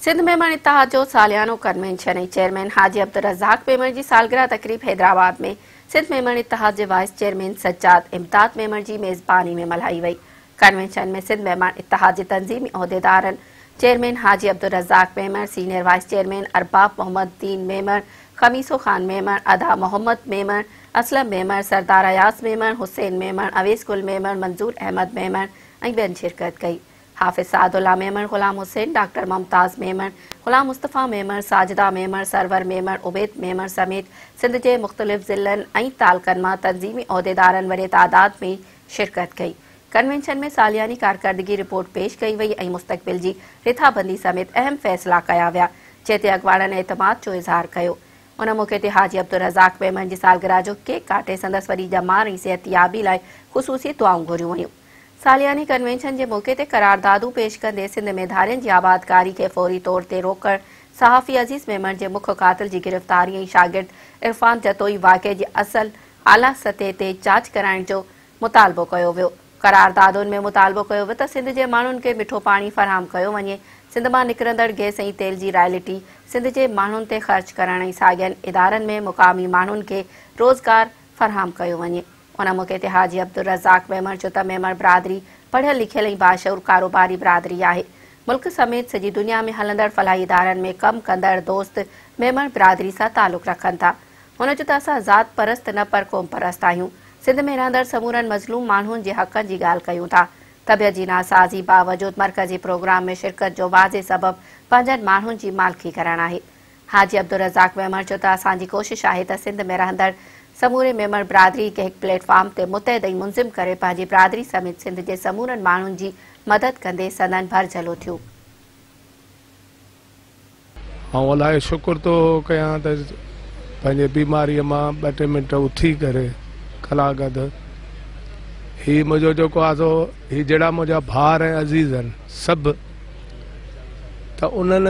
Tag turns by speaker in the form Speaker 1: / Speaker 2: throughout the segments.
Speaker 1: سنڌ ميمڻ اتحاد جو ساليانو ڪنوينشن ۽ چيئرمين حاجي عبدالرزاق ميمڻ جي سالگرهه تقريب حيدرآباد ۾ سنڌ ميمڻ اتحاد جي وائيس چيئرمين سجاد امداد ميمڻ جي ميزباني ۾ ملهائي وئي. ڪنوينشن ۾ سنڌ ميمڻ اتحاد جي تنظيمي عهديدارن chairman Haji Abdulrazzaq Memon, senior vice chairman Arbab Muhammad Din Memon, Khamiso Khan Memon, Ada Muhammad Memon, Aslam Memon, Sardar Ayaz Memon, Hussain Memon, Awais Gul Memon, Manzoor Ahmed Memon ۽ ٻين شرڪت ڪئي. حافظ سعد الله Memon, Ghulam Hussain, doctor ممتاز ميمڻ، غلام مصطفيٰ ميمڻ، ساجده ميمڻ، سرور ميمڻ، عبيد ميمڻ سميت سنڌ جي مختلف ضلعن ۽ تعلقن مان تنظيمي عهديدارن وڏي تعداد ۾ شرڪت ڪئي. ڪنوينشن ۾ سالياني ڪارڪردگي رپورٽ پيش ڪئي وئي ۽ مستقبل جي رٿابندي سميت اهم فيصلا ڪيا ويا، جنهن تي اڳواڻن اعتماد جو اظهار ڪيو. ان موقعي تي حاجي عبدالرزاق ميمڻ جي سالگرهه جو ڪيڪ ڪاٽي سندس وڏي ڄمار ۽ صحتيابي لاء خصوصي دعائون گهريون ويون. سالياني ڪنوينشن جي موقعي تي قراردادون پيش ڪندي سنڌ ۾ ڌارين جي آبادڪاري کي فوري طور تي روڪڻ، صحافي عزيز ميمڻ جي مک قاتل جي گرفتاري ۽ شاگرد عرفان جتوئي واقعي جي اصل اعليٰ سطح تي جاچ ڪرائڻ جو مطالبو ڪيو ويو. قراردادن ۾ مطالبو ڪيو ويو ته سنڌ جي ماڻهن کي مٺو پاڻي فراهم ڪيو وڃي، سنڌ مان نڪرندڙ گئس ۽ تيل جي رائلٽي سنڌ جي ماڻهن تي خرچ ڪرڻ ۽ ساڳين ادارن ۾ مقامي ماڻهن کي روزگار فراهم ڪيو وڃي. ان موقعي تي حاجي عبدالرزاق ميمڻ چيو ته ميمڻ برادري پڙهيل لکيل ۽ باشعور ڪاروباري برادري آهي. ملڪ سميت سڄي دنيا ۾ هلندڙ فلاحي ادارن ۾ ڪم ڪندڙ دوست ميمڻ برادري سان تعلق رکن ٿا. هن چيو ته اسان ذات پرست نه پر قوم پرست آهيون. سنڌ ۾ رهندڙ سمورن مظلوم ماڻهن جي حقن جي ڳالهه ڪيون ٿا. طبيعت جي ناسازي باوجود مرڪزي پروگرام ۾ شرڪت جو واضح سبب پنهنجن ماڻهن جي مالڪي ڪرڻ آهي. حاجي عبدالرزاق ميمڻ چيو ته اسان جي ڪوشش آهي ته سنڌ ۾ رهندڙ سموري ميمڻ برادري کي هڪ پليٽ فارم تي متحد ۽ منظم ڪري پنهنجي برادري سميت سنڌ جي سمورن ماڻهن جي مدد ڪندي سندن ڀرجهلو ٿيون.
Speaker 2: آئون الله جو شڪر ٿو ڪيان ته پنهنجي بيماريء مان ٻه ٽي منٽ اٿي ڪري ڪلاڪ اڌ هي منهنجو جيڪو آهي سو هي جهڙا منهنجا ڀائر ۽ عزيز آهن سڀ ته انهن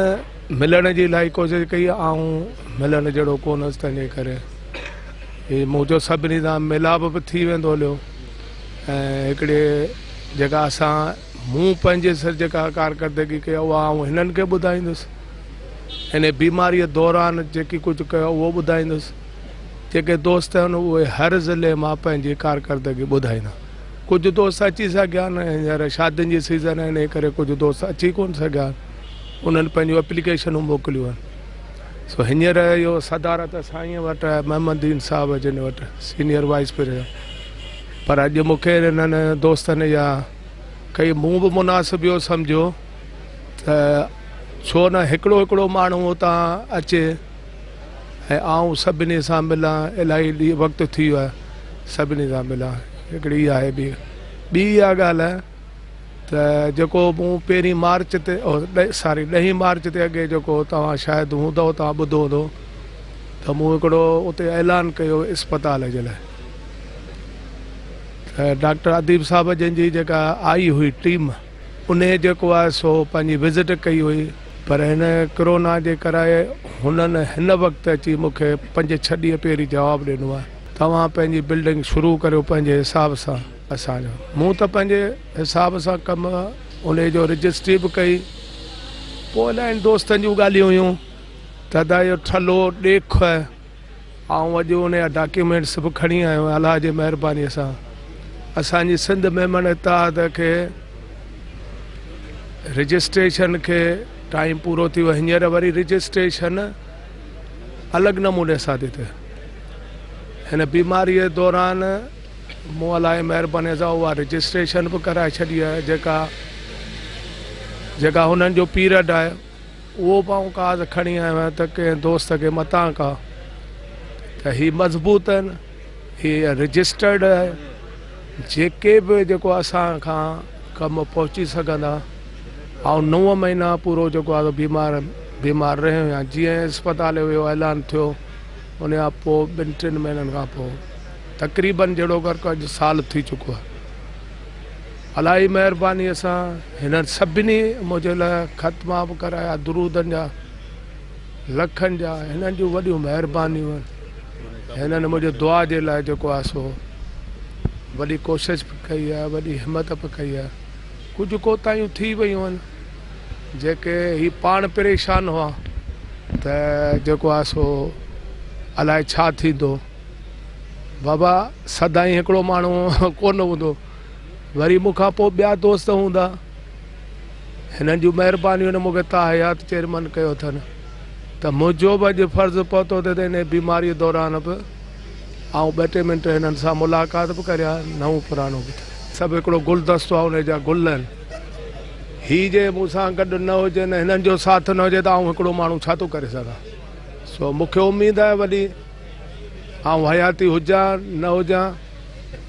Speaker 2: ملڻ جي الاهي ڪوشش ڪئي آئون ملڻ جهڙو ڪونه هوس تنهنجي ڪري هي منهنجو سڀني سان ميلاپ به ٿي ويندو هليو ۽ هڪڙي جيڪا اسان مون پنهنجي سر جيڪا ڪارڪردگي ڪئي اها آئون هنن کي ٻڌائيندس ان بيماريء دوران جيڪي ڪجهه ڪيو اهو ٻڌائيندس جيڪي دوست آهن اهي هر ضلعي مان پنهنجي ڪارڪردگي ٻڌائيندا ڪجهه دوست اچي سگهيا نه هينئر شادين جي سيزن آهي انهي ڪري ڪجهه دوست اچي ڪونه سگهيا انهن پنهنجون اپليڪيشنون موڪليون آهن سو هينئر اهو صدارت سائين وٽ آهي محمد دين صاحب جن وٽ سينيئر وائيس پريزيڊنٽ پر اڄ مون کي هنن دوستن اها ڪئي مون به مناسب اهو سمجهيو ته ڇو نه هڪڙو هڪڙو ماڻهو اتان اچي ۽ آئون سڀني سان ملان الاهي ڏينهن وقت ٿي ويو آهي سڀني سان ملان هڪڙي اها آهي ٻي ٻي اها ڳالهه آهي ته جيڪو مون پهرين مارچ تي ساري ڏهين مارچ تي اڳي جيڪو توهان شايد هوندؤ توهان ٻڌو هوندو ته مون هڪڙو اتي اعلان ڪيو اسپتال جي لاء ته ڊاڪٽر اديب صاحب جن جي جيڪا آئي هئي ٽيم انهيء جيڪو آهي سو پنهنجي وزٽ ڪئي هئي پر هن ڪرونا جي ڪري هنن هن وقت اچي مون کي پنج ڇهه ڏينهن پهرين جواب ڏنو آهي توهان پنهنجي بلڊنگ شروع ڪريو پنهنجي حساب سان اسان جو مون ته پنهنجي حساب سان ڪم انهيء جو رجسٽري به ڪئي پوء الاهين دوستن جون ڳالهيون هيون ته ادا اهو ٺلهو ڏيک آهي. آئون اڄ ان جا ڊاڪيومينٽس به کڻي آيو آهيان الله جي مهرباني سان اسان جي سنڌ ميمڻ اتحاد کي رجسٽريشن کي ٽائيم پورو ٿي ويو هينئر وري رجسٽريشن الڳ نموني سان ٿي ٿئي هن بيماري دوران مون الله جي مهرباني سان اها رجسٽريشن به ڪرائي ڇڏي آهي جيڪا جيڪا هنن جو پيرڊ آهي اهو به آئون ڪاغذ کڻي آيو آهيان ته ڪنهن دوست کي متان ڪا ته هي مضبوط آهن هي رجسٽرڊ آهي جيڪي به جيڪو اسان کان ڪم پهچي سگهندا آئون نو مهينا پورو جيڪو آهي بيمار بيمار رهيو آهيان جيئن اسپتال جو اعلان ٿيو ان کان پوء ٻن ٽن مهينن کان پوء تقريبن جهڙو ڪر اڄ سال ٿي چڪو آهي الاهي مهربانيء سان هنن سڀني منهنجي لاء ختما به ڪرايا درودن جا لکن جا هنن جون وڏيون مهربانيون آهن هنن منهنجي دعا جي لاء جيڪو آهي سو وڏي ڪوشش به ڪئي آهي وڏي همت به ڪئي آهي ڪجهه ڪوتاهيون ٿي ويون آهن جيڪي هي پاڻ پريشان هئا ته جيڪو آهي سو الائي ڇا ٿيندو. بابا سدائين هڪڙو ماڻهو ڪونه هوندو، وري مون کان پوء ٻيا دوست هوندا. هنن جون مهربانيون آهن مون کي تاحيات چيئرمن ڪيو اٿن ته منهنجو به اڄ فرض پهتو ته ان بيماريء دوران به آئون ٻه ٽي منٽ هنن سان ملاقات به ڪريان، نئون پراڻو به ٿئي. سڀ هڪڙو گلدستو آهي، ان جا گل آهن. هي جي مون سان گڏ نه هجن، هنن جو ساٿ نه هجي ته آئون هڪڙو ماڻهو ڇا ٿو ڪري سگهان. سو مون کي اميد آهي وڏي، آئون حياتي هجان نه هجان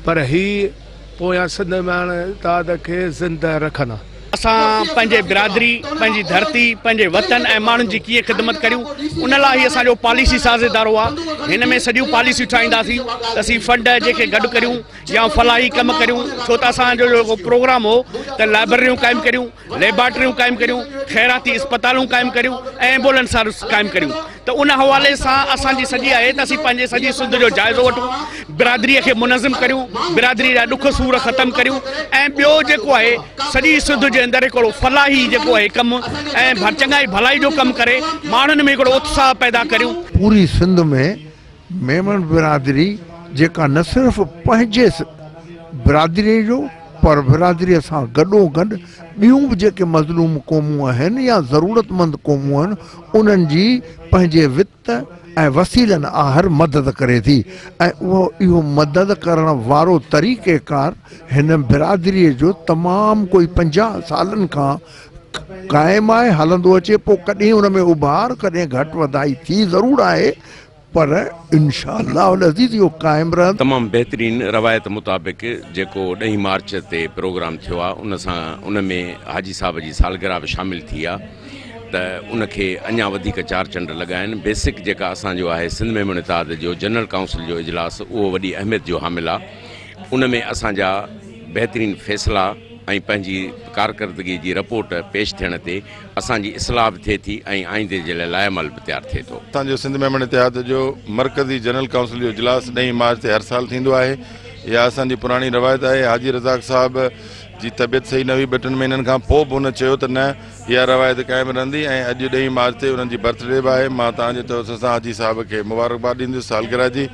Speaker 2: پر هي پويان سنڌ مياڻ اتحاد کي زنده رکندا.
Speaker 3: اسان پنهنجي برادري، پنهنجي ڌرتي، پنهنجي وطن ۽ ماڻهن جي ڪيئن خدمت ڪريون ان لاء هي اسان جو پاليسي ساز ادارو آهي. هن ۾ سڄيون پاليسيون ٺاهينداسين ته اسين فنڊ جيڪي گڏ ڪريون يا فلاحي ڪم ڪريون، ڇو ته اسان جو جيڪو پروگرام هو ته لائبرريون قائم ڪريون، ليبارٽريون قائم ڪريون، خيراتي اسپتالون قائم ڪريون ۽ ايمبولنس سروس قائم ڪريون ته ان حوالي سان اسان جي سڄي آهي ته اسين پنهنجي سڄي سنڌ جو جائزو وٺون، برادري کي منظم ڪريون، برادري جا ڏک سور ختم ڪريون ۽ ٻيو جيڪو آهي سڄي سنڌ جي اندر هڪڙو فلاحي جيڪو آهي ڪم ۽ چڱائي ڀلائي جو ڪم ڪري ماڻهن ۾ هڪڙو اتساهه پيدا ڪريون.
Speaker 4: پوري سنڌ ۾ ميمڻ برادري جيڪا نه صرف پنهنجي برادري جو پر برادري سان گڏوگڏ ٻيون به جيڪي مظلوم قومون آهن يا ضرورتمند قومون آهن انهن جي پنهنجي وت ۽ وسيلن آهر مدد ڪري ٿي ۽ اهو اهو مدد ڪرڻ وارو طريقيڪار هن برادري جو تمام ڪوئي 50 سالن کان قائم آهي هلندو اچي پوء ڪڏهن ان ۾ اڀار ڪڏهن گهٽ وڌائي ٿي ضرور آهي پر انشاء الله العزيز اهو قائم رهندو.
Speaker 5: تمام بهترين روايت مطابق جيڪو ڏهين مارچ تي پروگرام ٿيو آ ان سان ان ۾ حاجي صاحب جي سالگرهه به شامل ٿي آ ته ان کي اڃا وڌيڪ چار چنڊ لڳائن. بيسڪ جيڪا اسان جو آهي سنڌ ميمڻ اتحاد جو جنرل ڪائونسل جو اجلاس اهو وڏي اهميت جو حامل آ ان ۾ اسان جا بهترين فيصلا ۽ پنهنجي ڪارڪردگي جي رپورٽ پيش ٿيڻ تي اسان جي اصلاح به ٿئي ٿي ۽ آئيندي جي لاء لائحه عمل به تيار ٿئي ٿو.
Speaker 6: اسان جو سنڌ ميمڻ اتحاد جو مرڪزي جنرل ڪائونسل جو اجلاس ڏهين مارچ تي هر سال ٿيندو آهي. اها اسان جي پراڻي روايت آهي. حاجي رزاق صاحب جي طبيعت صحيح نه هئي ٻه ٽن مهينن کان پوء به هن چيو ته نه اها روايت قائم رهندي ۽ اڄ ڏهين مارچ تي انهن جي برٿ ڊي به آهي. مان توهان جي توسط سان حاجي صاحب کي مبارڪباد ڏيندس سالگرهه جي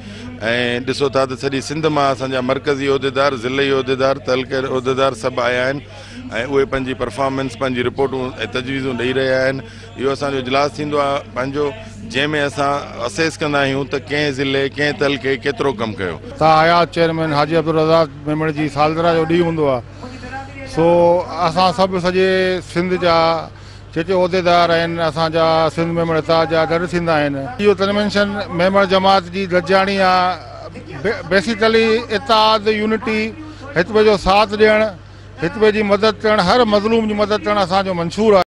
Speaker 6: ۽ ڏسو ٿا ته سڄي سنڌ مان اسان جا مرڪزي عهديدار، ضلعي عهديدار، تعلقي عهديدار سڀ آيا آهن. ۽ اهي پنهنجي پرفارمنس، پنهنجي رپورٽون ۽ تجويزون ڏئي رهيا آهن. اهو اسان جو اجلاس ٿيندو آهي پنهنجو جنهن ۾ اسان اسيس ڪندا آهيون ته ڪنهن ضلعي ڪنهن تعلقي ڪيترو ڪم ڪيو.
Speaker 7: تاحيات چيئرمين حاجي عبدالرزاق ميمڻ جي سالگرهه جو ڏينهن هوندو آهي سو اسان سڀ سڄي سنڌ جا جيڪي عهديدار آهن اسان جا سنڌ ميمڻ اتحاد جا گڏ ٿيندا آهن. اهو ڪنوينشن ميمڻ جماعت جي گڏجاڻي آهي بيسيڪلي اتحاد يونٽي هڪ ٻئي جو ساٿ ڏيڻ هڪ ٻئي جي مدد ڪرڻ هر مظلوم جي مدد ڪرڻ اسان جو منشور آهي.